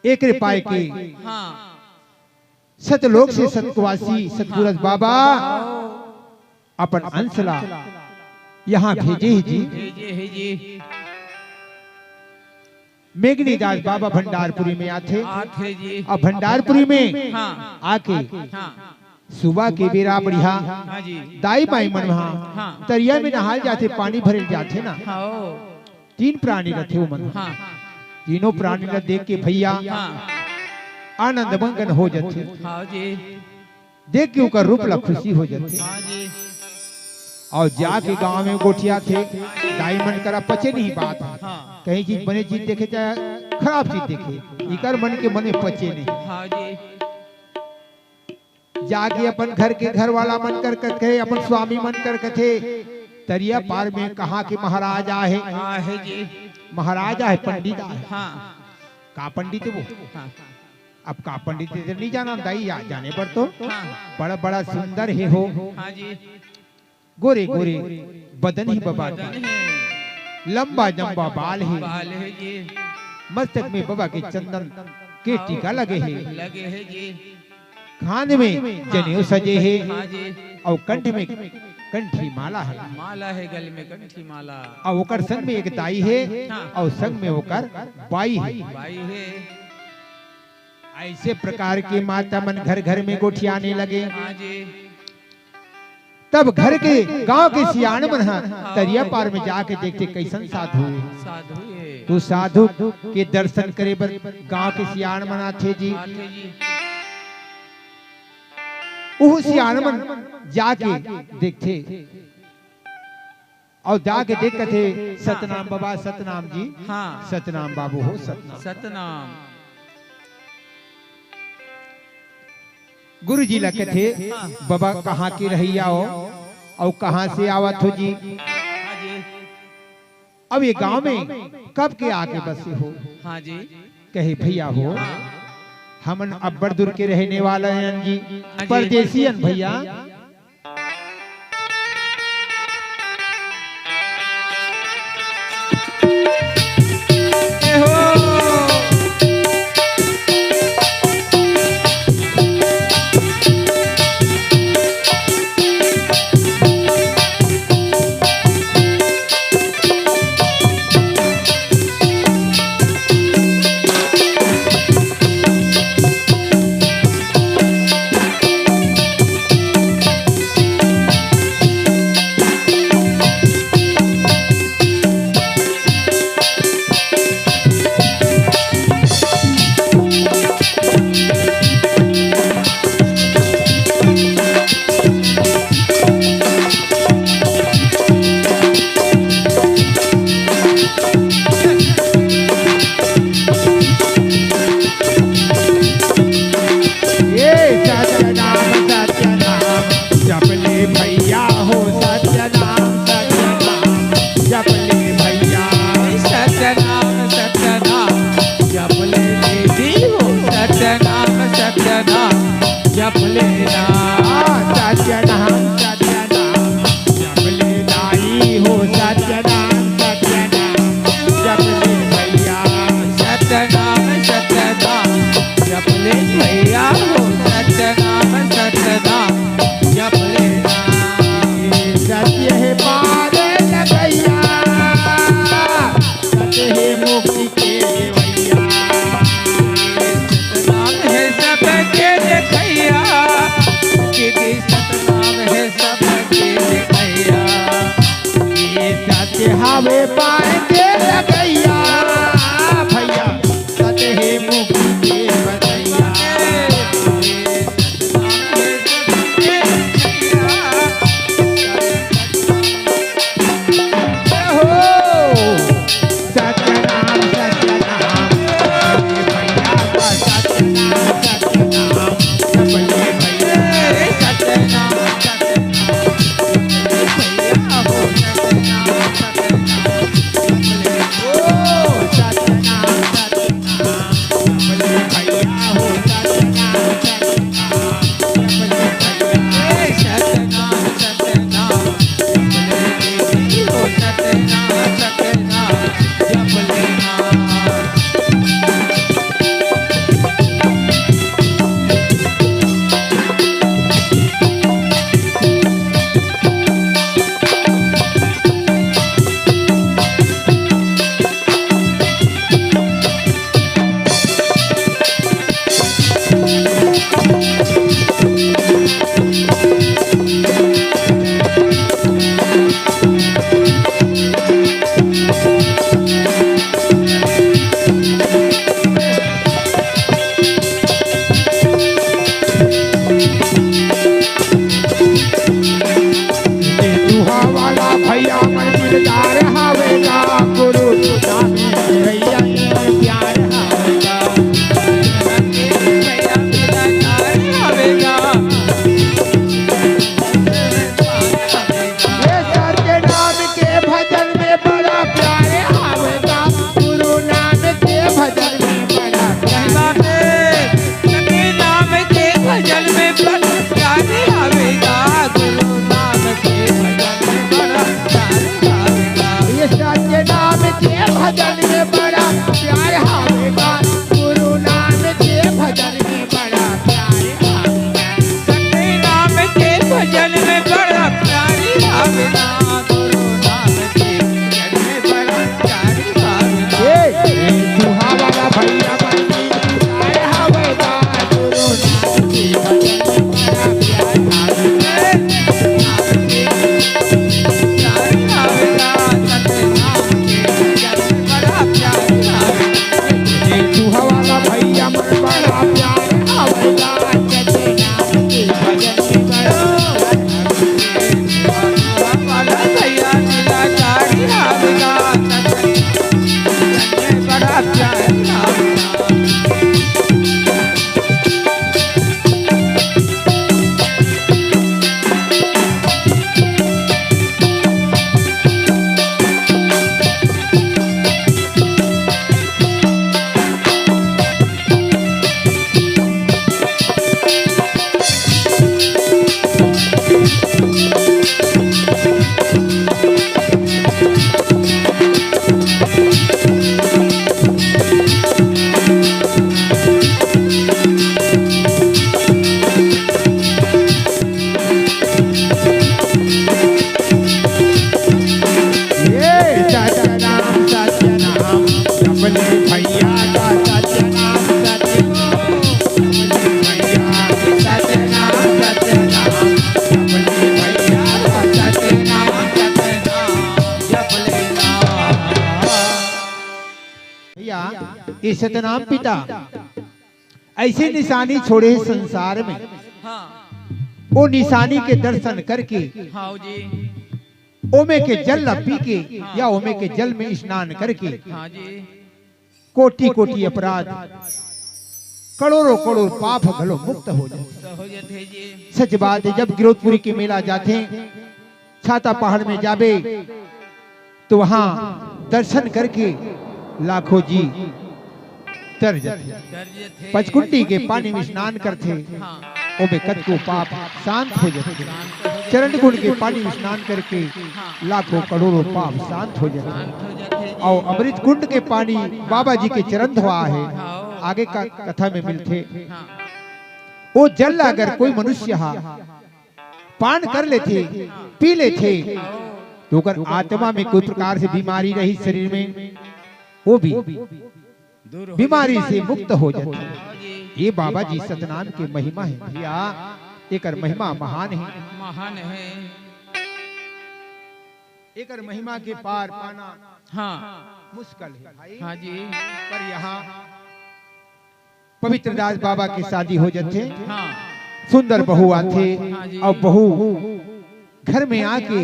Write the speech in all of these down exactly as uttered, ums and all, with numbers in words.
एकरे पाए के हाँ। सतलोक से सतवासी सतपुरस बाबा अपन अंश ला यहाँ भेजे हे जी। भेजे हे जी। मेघनीदास बाबा भंडारपुरी में आथे। आथे जी। अब भंडारपुरी में हाँ। आके हाँ। सुबह के बेरा बढ़िया हाँ जी। दाई माई मन वहाँ हाँ। तरिया में नहाए जाथे, पानी भरे जाथे ना। हाँ। तीन प्राणी रथे ओमन। हाँ। तीनों प्राणी ला देख के भैया हाँ। आनंद मगन हो जाथे। हाँ जी। देख के ओकर रूप ला खुशी हो जाथे। हाँ जी। अउ जाके गांव में गोठियाथे, दाई मन करा पचे नहीं बात। हाँ। कहीं चीज बने चीज देखे चाहे खराब चीज देखे, इकर मन के मन में पचे नहीं। हाँ जी। जाके अपन घर के घर वाला मन कर कथे, अपन स्वामी मन कर कथे, तरिया पार में कहाँ के महाराज आहे? आहे जी। महाराज आहे, पंडित आहे। हाँ। का पंडित वो? हाँ। अब का पंडित ते नहीं जाना दाई, या जाने पर तो हाँ। बड़ा बड़ा सुंदर हे हो। हाँ जी। गोरे गोरे बदन हे बबा के, बदन हे। लंबा लंबा बाल हे। बाल हे जी। मस्तक में बबा के चंदन के हाँ। टीका लगे हे। लगे हे जी। कान में हाँ। जनेऊ सजे हे। हाँ जी। अउ कंठ में कंठी माला हे। माला हे, गल में कंठी माला। अउ ओकर संग में एक दाई हे। हाँ। अउ संग में ओकर बाई हे। बाई हे। ऐसे प्रकार के माता मन घर घर में गोठियाने लगे। हाँ जी। तब घर के गांव के सियान मन ह तरिया पार में जाके देखथे, कैसन साधु हे। साधु हे। तो साधु के दर्शन करे बर गांव के सियान मन आथे जी। आथे जी। उहू सियान मन जाके देखथे। अउ जाके देख कथे, सतनाम बाबा, सतनाम जी। हाँ। सतनाम बाबू हो, सतनाम। सतनाम। गुरु जी ला कथे, हाँ। बाबा कहाँ के रहइया हो, अउ कहाँ से आवत हो जी? हाँ जी। अब ये गांव में कब के आके बसे हो? हाँ जी। कहे, भैया हो, हमन अब्बड़ दूर के रहने वाला हन जी, हाँ जी। परदेसी हन भैया। ए सतनाम सतनाम जप ले भैया हो, सतनाम सतनाम जप ले भैया। सतनाम सतनाम जप ले दीदी हो, सतनाम सतनाम जप ले ना। सतनाम सतनाम जप ले दाई हो, सतनाम सतनाम जप ले भैया। सतनाम सतनाम जप ले भैया हो, सतनाम सतनाम जप ले ना। सत्य हे पार लगैया, सत्य हे मुक्ति के देवैया। सतनाम हे सबके देखैया, दीदी सतनाम हे सबके देखैया। ये सत्य हवे पाए के लगैया, भैया सत्य हे मुक्ति के बतैया। हो, सतनाम सतनाम, भैया का सतनाम सतनाम, सबले भैया सतनाम सतनाम। प्यार हवे गा गुरु नाम के भैया, प्यार हवे गा। भैया मेरा प्यार हवे गा। ये सत्य नाम के भजन में बड़ा प्यार हवे गा, गुरु नाम के भजन में बड़ा प्यार। सही बात है। सत्य नाम के भजन में बड़ा प्यार हवे गा, गुरु नाम के भजन में बड़ा प्यार हवे गा। ये सत्य नाम के भजन में बड़ा प्यार हवे गा, गुरु नाम के भजन में बड़ा प्यार हवे गा। सत्य नाम के भजन में बड़ा प्यार हवे गा, गुरु नाम के भजन में बड़ा प्यार हवे गा। ए, ए, सुहावला भैया मन की प्यार हवे गा, गुरु नाम के भजन में बड़ा प्यार हवे गा। ये सतनाम सतनाम, अपने भैया का सतनाम सतनाम, अपने भैया का सतनाम सतनाम, अपने भैया का सतनाम सतनाम, जप लेना। भैया, ये सतनाम पिता ऐसी निशानी छोड़े हे संसार में। हाँ। वो निशानी के दर्शन करके, हाँ जी। ओमे के जल ला पी के, हाँ। या ओमे के जल में स्नान करके, हाँ जी। कोटि कोटि अपराध, करोड़ों करोड़ पाप घलो मुक्त हो जाथे। मुक्त हो जाथे जी। सच बात है, जब गिरौदपुरी के मेला जाथे, छाता पहाड़ में जाबे तो वहां दर्शन करके लाखों जी तर जाथे। तर जाथे। पंचकुंडी के पानी में स्नान करथे, हाँ। ओमे कतको पाप शांत हो जाथे। शांत हो जाथे। चरण कुंड के पानी में स्नान करके, हाँ। लाखों करोड़ों पाप शांत हो जाथे। शांत हो जाथे जी। अउ अमृत कुंड के पानी बाबा जी के चरण धोआ हे, हाँ। आगे का कथा में मिलथे। हाँ। वो जल ला अगर कोई मनुष्य हा पान कर लेथे, पी लेथे, तो ओकर आत्मा में कोई प्रकार से बीमारी रही शरीर में, वो भी दूर हो बीमारी जाए। से मुक्त हो जाथे। हाँ जी। ये बाबा जी सतनाम के महिमा है भैया, एकर महिमा महान है। महान है। एकर महिमा के पार पाना हाँ। मुश्किल है भाई। हाँ जी। पर यहाँ पवित्र दास बाबा के शादी हो जाथे। हाँ। सुंदर बहू आथे, हाँ जी। अउ बहू घर में आके,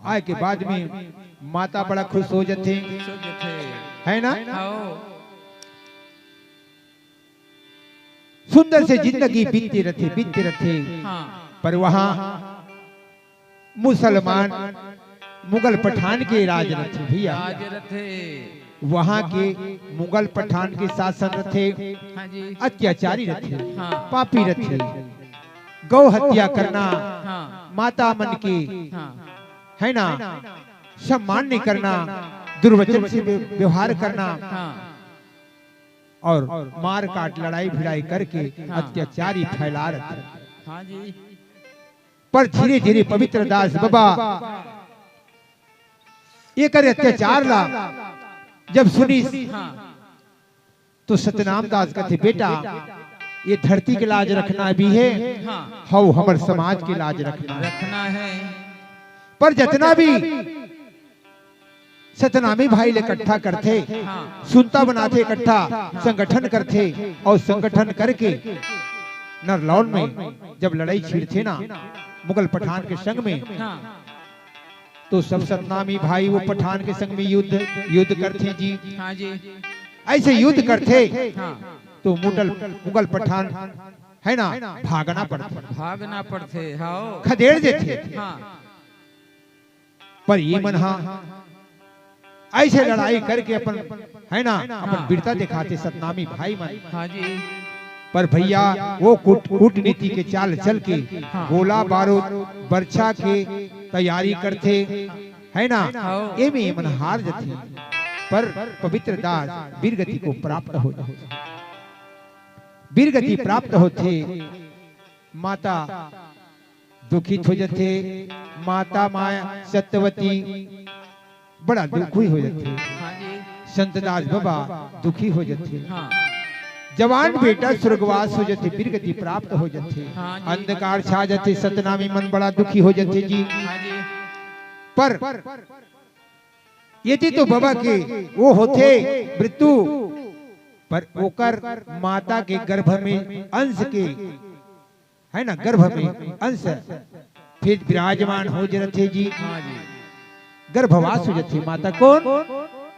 आए के बाद में माता बड़ा खुश हो जाथे, खुश हो जाथे। है ना? हाँ। सुंदर से जिंदगी बीतती रथे, बीतती रथे। हाँ। पर वहाँ मुसलमान, मुगल पठान के राज रथे भैया। राज रथे। वहाँ के मुगल पठान के शासन रथे, हाँ जी। अत्याचारी रथे, हाँ। पापी रथे, गौ हत्या करना, हाँ। माता मन के, हाँ। है ना, सम्मान नहीं करना, दुर्वचन से व्य-, व्यवहार करना, हाँ। और मार काट, लड़ाई भिड़ाई करके हाँ। अत्याचारी फैला रथे। हाँ जी। पर धीरे-धीरे पवित्र दास बाबा एकर अत्याचार ला जब सुनिस, हाँ। तो सतनाम दास कथे, "बेटा, ये धरती के लाज रखना भी है, हाँ। हव हमर समाज के लाज रखना है।" रखना है। पर जतना भी सतनामी भाई ले इकट्ठा करथे, हाँ। सुनता बनाथे इकट्ठा, हाँ। संगठन करथे अउ संगठन करके नरलौन में जब लड़ाई छिड़थे ना मुगल पठान के संग में, हाँ। तो सब सतनामी भाई वो पठान के संग में युद्ध युद्ध करथे जी। हाँ जी। ऐसे युद्ध करथे हाँ। तो मुगल मुगल पठान है ना, भागना पड़थे। भागना पड़थे, हाँ। खदेड़ देथे। हाँ। पर ये मन हा ऐसे लड़ाई करके अपन है ना, अपन हाँ। वीरता दिखाथे सतनामी भाई मन। हाँ जी। पर भैया वो कूट कूटनीति के चाल चल के हाँ। गोला बारूद बरछा के तैयारी करथे है ना, हाँ। एमे ये मन हार जथे। पर पवित्र दास वीरगति को प्राप्त हो जाथे। वीरगति प्राप्त होथे। माता दुखित हो जथे। माता माय सत्यवती बड़ा दुखी हो जथे। हाँ जी। संतदास बाबा दुखी हो जथे। हाँ। जवान बेटा स्वर्गवास हो जथे, वीरगति प्राप्त हो जथे। हाँ जी। अंधकार छा जथे, सतनामी मन बड़ा दुखी हो जथे जी। हाँ जी। पर यदि तो बाबा के वो होथे मृत्यु, पर ओकर माता के गर्भ में अंश के है ना, गर्भ में अंश फिर विराजमान हो जथे जी। हाँ जी। गर्भवास हो जथे माता कौन?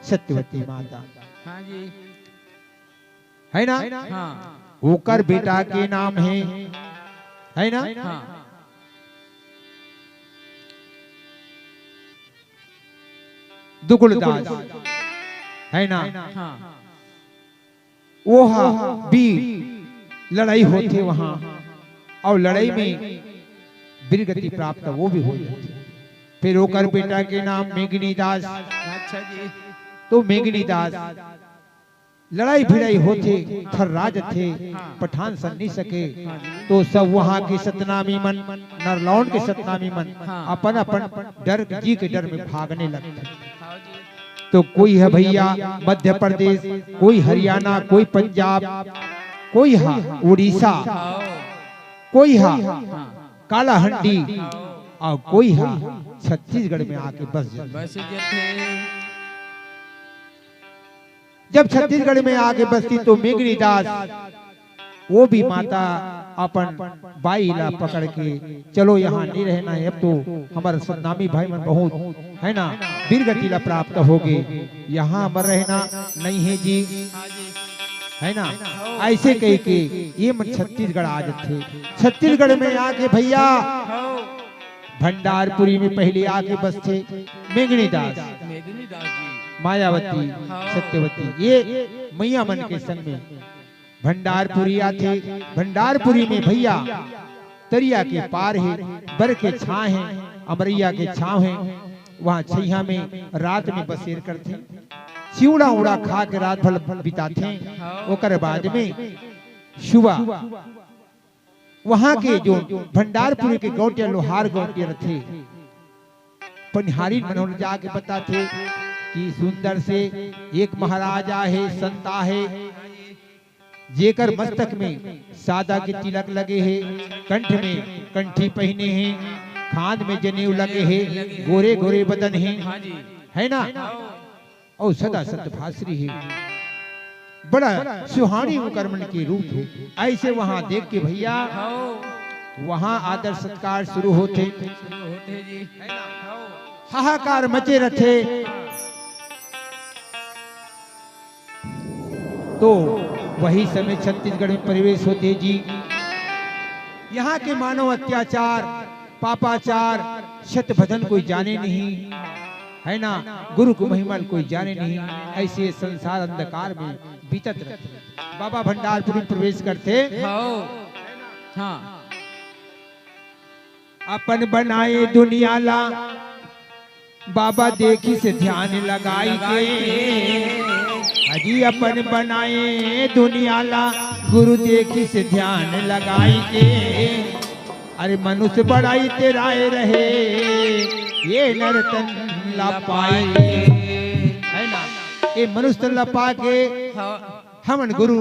सत्यवती माता। हाँ जी। है ना? हाँ। ओकर बेटा के नाम है, है ना? हाँ। दुगुलदास, है ना? हाँ। वो हा वीर लड़ाई होथे वहां, और लड़ाई में वीरगति प्राप्त वो भी हो जाथे। फिर ओकर बेटा के नाम मेघनीदास। अच्छा जी। तो मेघनीदास लड़ाई भिड़ाई होथे, थर्रा जथे, हाँ। पठान सन नहीं सके, हाँ जी। तो सब वहां के सतनामी मन, नरलौंड के सतनामी मन हाँ। अपन अपन डर, जी के डर में भागने लगथे। हाँ जी। तो कोई है भैया मध्य प्रदेश, कोई हरियाणा, कोई पंजाब, कोई हा उड़ीसा, हाँ। कोई हा हाँ। कालाहंडी, हाँ। और कोई हा छत्तीसगढ़ में आके बस जाथे। बस जाथे। जब छत्तीसगढ़ में आके बसथे तो मेघनीदास वो भी माता अपन बाई ला पकड़ के, "चलो, यहाँ नहीं रहना है, अब तो हमारे सतनामी भाई मन बहुत है ना वीरगति ला प्राप्त हो गए, यहाँ हमर रहना नहीं है जी, है ना।" ऐसे कह के ये मन छत्तीसगढ़ आ जाथे। छत्तीसगढ़ में आके भैया भंडारपुरी में पहले आके बसथे मेघनीदास, मेघनीदास जी। मायावती, हाँ। सत्यवती, ये मैया मन के संग में भंडारपुरी आथे। भंडारपुरी में भैया तरिया के पार हे, बर के छांव हे, अमरैया के छांव हे, वहां छइहां में रात में बसेर करथे, चिउड़ा उड़ा खा के रात भर बिताथे। ओकर बाद में सुबह वहां के जो भंडारपुरी के गौंटिया, लोहार गौंटिया रथे, पनिहारी मन ल जाके बताथे कि सुंदर से एक महाराज आहे, संत आहे, जेकर मस्तक में सादा के तिलक लगे हे, कंठ में कंठी पहिने हे, खांद में जनेऊ लगे हे, गोरे गोरे बदन हे, है ना? अउ सदा सत भासरी हे, बड़ा सुहानी ओकर मन के रूप हे। ऐसे वहां देख के भैया वहां आदर सत्कार शुरू होथे, हाहाकार मचे रथे। तो वही समय छत्तीसगढ़ में प्रवेश होथे जी। यहाँ के मानव अत्याचार, पापाचार, छत भजन कोई जाने नहीं, है ना, गुरु को महिमा कोई जाने नहीं। ऐसे संसार अंधकार में बीतत रथे। बाबा भंडारपुरी प्रवेश करथे। हाँ। हाँ। अपन बनाए दुनिया ला बाबा देखिस ध्यान लगाई के, अजी अपन बनाए दुनिया ला गुरु देखिस ध्यान लगाई के। अरे मनुष्य बड़ाई तेराए रहे, ये नर तन ला पाए के, है ना? ये मनुष्य तन ला पाके हाँ। हमन गुरु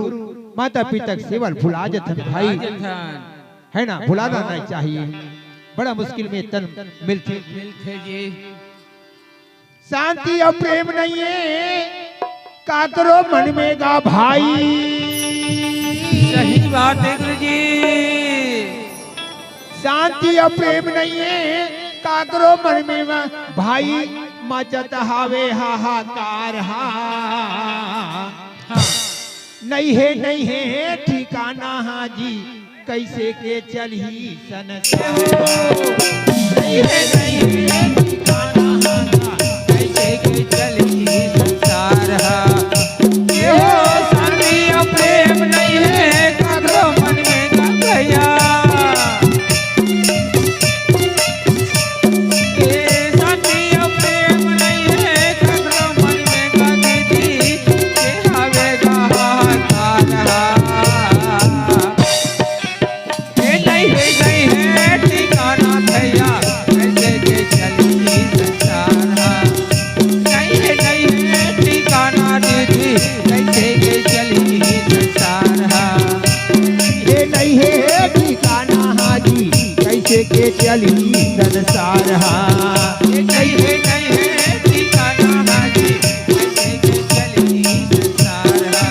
माता पिता के सेवा ल भुला जथन भाई। भुला जथन। है ना, भुलाना नहीं चाहिए। बड़ा मुश्किल में तन मिलथे। मिलथे जी। शांति अउ प्रेम नहीं है काकरो मन में गा भाई। सही बात है गुरु जी। शांति अउ प्रेम नहीं है काकरो मन में म-, भाई मचत हावे हाहाकार हा। हाँ। नइ हे, नइ हे ठिकाना हा जी, कइसे के चलही संसार। नइ हे, नइ हे ठिकाना हा, कइसे के चलही संसार हा। ए हो शांति अउ प्रेम नइ हे, काकरो मन में गा भैया। ए शांति अउ प्रेम नइ हे, काकरो मन में गा दीदी, के हावे गा हाहाकार हा। ए नइ हे, नइ हे ठिकाना भैया, कइसे के चलही संसार हा। नइ हे, नइ हे ठिकाना दीदी, कइसे के चलही संसार हा। ए नइ हे ठिकाना हा जी, कइसे के चलही संसार हा। ए नइ हे, नइ हे ठिकाना हा जी, कइसे के चलही संसार हा।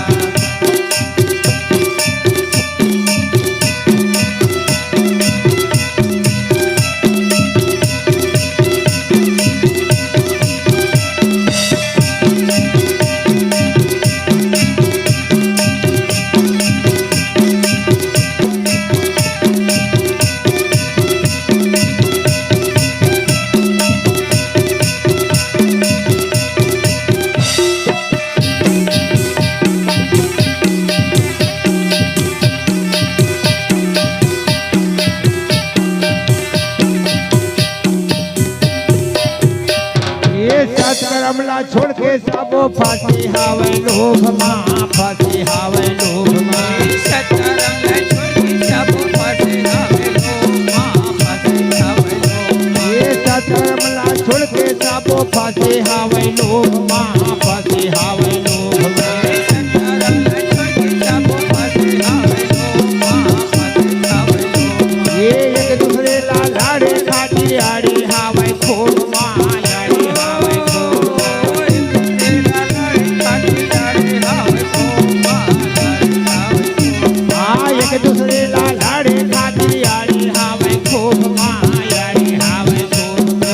ये सतकर्म ला छोड़ के सबो फंसे हावय लोभ मा, फंसे हावय लोभ मा। सतकर्म ला छोड़ के सबो फंसे हावय लोभ मा, फंसे हावय लोभ मा। ये सतकर्म ला छोड़ के सबो फंसे हावय लोभ मा, फंसे हावय लोभ मा। सतकर्म ला छोड़ के सबो फंसे हावय लोभ मा, फंसे हावय लोभ मा। ये एक दूसरे ला लड़े खातिर अड़े हावय खोभ मा, अड़े हावय खोभ मा। हाँ, एक दूसरे ला लड़े खातिर अड़े हावय खोभ मा, अड़े हावय खोभ मा।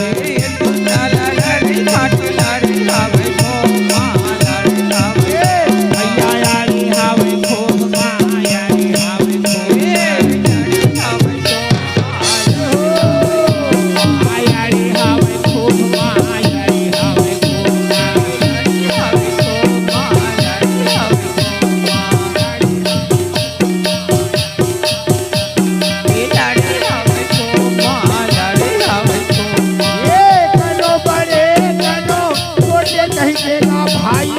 भैया अड़े हावय खोभ मा, अड़े हावय खोभ मा। ए, कनो बड़े, कनो छोटे कहि के ना भाई।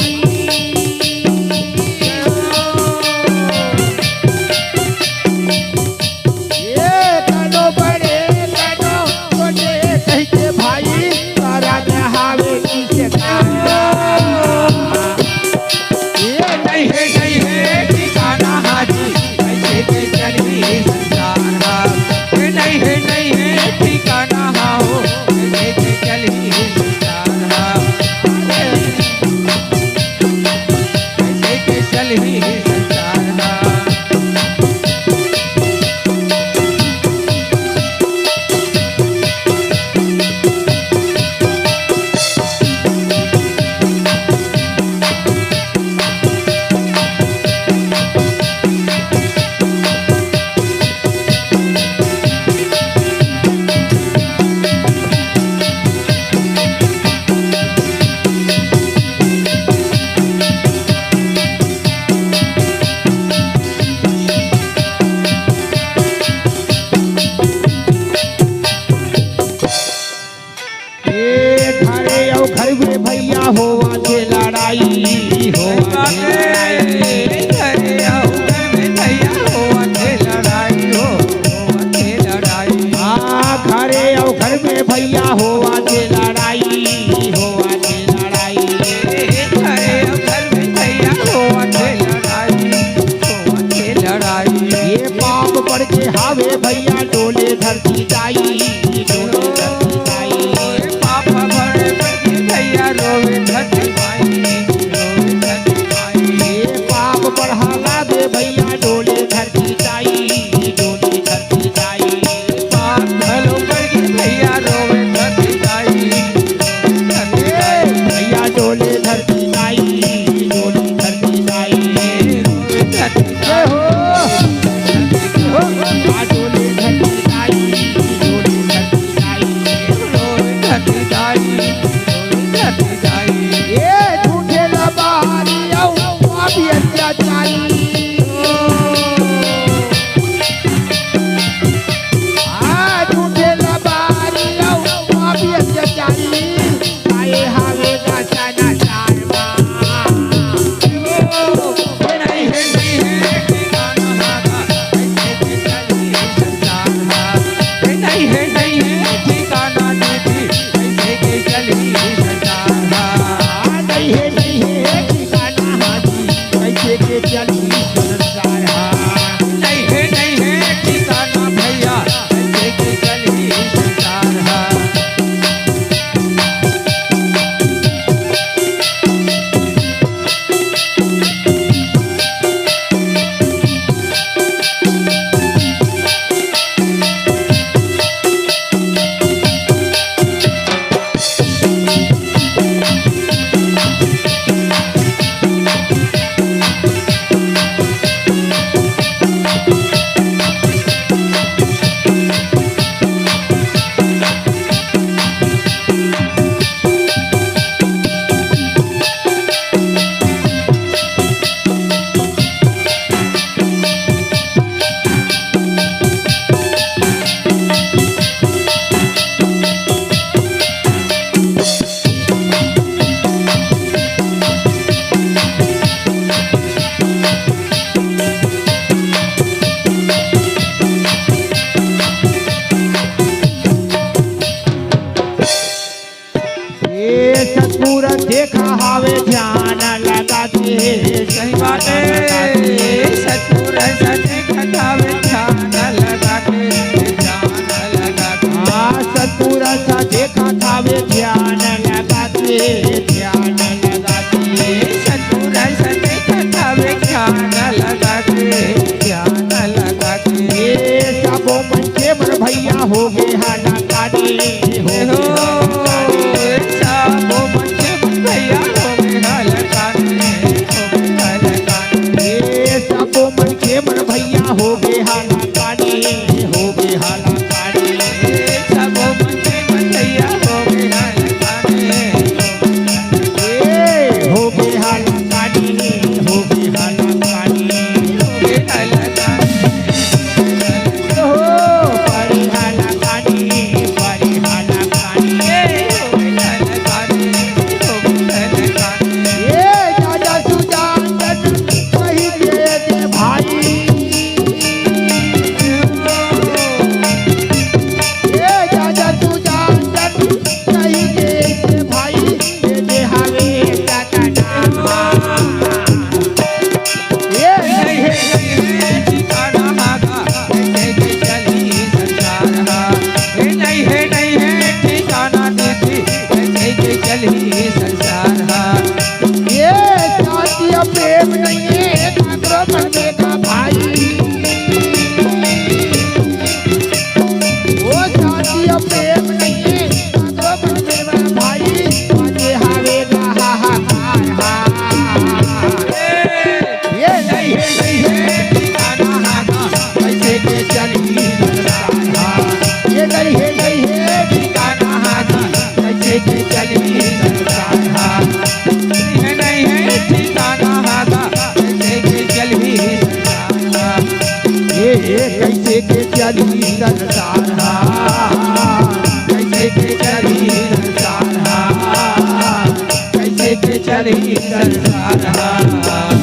ए कनो बड़े कनो छोटे कहिके भाई, करत हावे इसे काम। ए नइ हे, नइ हे ठिकाना हा जी, कइसे के चलही संसार हा। ए नइ हे, नइ हे ठिकाना हा हो, कइसे के चलही संसार हा। कइसे के चलही संसार हा। ए घरे अउ घर में भैया होवथे लड़ाई, होवथे लड़ाई। घरे अउ घर में भैया होवथे लड़ाई, हो, होवथे लड़ाई। आ, घरे अउ घर में भैया होवथे लड़ाई, होवथे लड़ाई। घरे अउ घर में भैया होवथे लड़ाई, होवथे लड़ाई। ये पाप बढ़ के हावे भैया, डोले धरती ताई, डोले धरती ताई। पाप बढ़ के भैया, रोवे धरती माई, रोवे धरती माई। ये पाप बढ़ा लागे भैया, डोले धरती ताई, डोले धरती ताई। पाप घलो बढ़ के भैया, रोवे पापी अत्याचारी। आ, झूठे लबारी अउ पापी अत्याचारी। आए हावे गा संसार मा। ओ, हे नहीं, हे नहीं, हे ठिकाना हागा, कैसे के चलही संसार हा। हे नहीं, हे नहीं, हे ठिकाना दीदी, कैसे के चलही संसार हा। आ, नहीं हे, नहीं हे, ठिकाना हाजी, कैसे के चलही संसार हा। नहीं हे, नहीं हे, ठिकाना भैया, कैसे के चलही संसार हा। ए सतपुर देखा हावे ध्यान लगा के। सही बात हे। सतपुर देखा हावे ध्यान लगा के, ध्यान लगा के। हाँ, सतपुर देखा हावे ध्यान लगा के, ध्यान लगा के। सतपुर देखा हावे ध्यान लगा के, ध्यान लगा के। ए सबो मन के मन भैया हो गे हलाकानी, हो गे हलाकानी। सबो मन के मन भैया हो गे हलाकानी, हो गे हलाकानी। ए सबो मन के मन भैया हो गे हलाकानी, हो गे हलाकानी। सबो मन के मन भैया हो गे हलाकानी। ए, हो गे हलाकानी, हो गे हलाकानी, हो गे हलाकानी। हो, परे हलाकानी, परे हलाकानी। ए, हो गे हलाकानी, हो गे हलाकानी। ए, दादा सुजान सही दे दे भाई। ए, दादा सुजान सही दे दे भाई। ए, दे हावे दादा नाम। ए, नहीं हे, नहीं हे, ठिकाना हागा, कैसे के चलही संसार हा। हे नहीं हे, नहीं हे, ठिकाना दीदी, कैसे के चलही संसार हा। ए, शांति अउ प्रेम नहीं हे, काकरो मन में का भाई। ओ शांति अउ प्रेम नहीं हे, काकरो मन में का भाई। बाजे हावे गा हाहाकार हा। ए, ए, नहीं हे, नहीं हे, ठिकाना हागा, कैसे के चलही संसार हा। ए, नहीं हे, नहीं हे, ठिकाना हागा, कैसे के चलही संसार हा। नहीं हे, नहीं हे, ठिकाना हागा, कैसे के चलही संसार हा। ए, ए, कैसे के चलही संसार हा। कैसे के चलही संसार हा। कैसे के चलही संसार हा।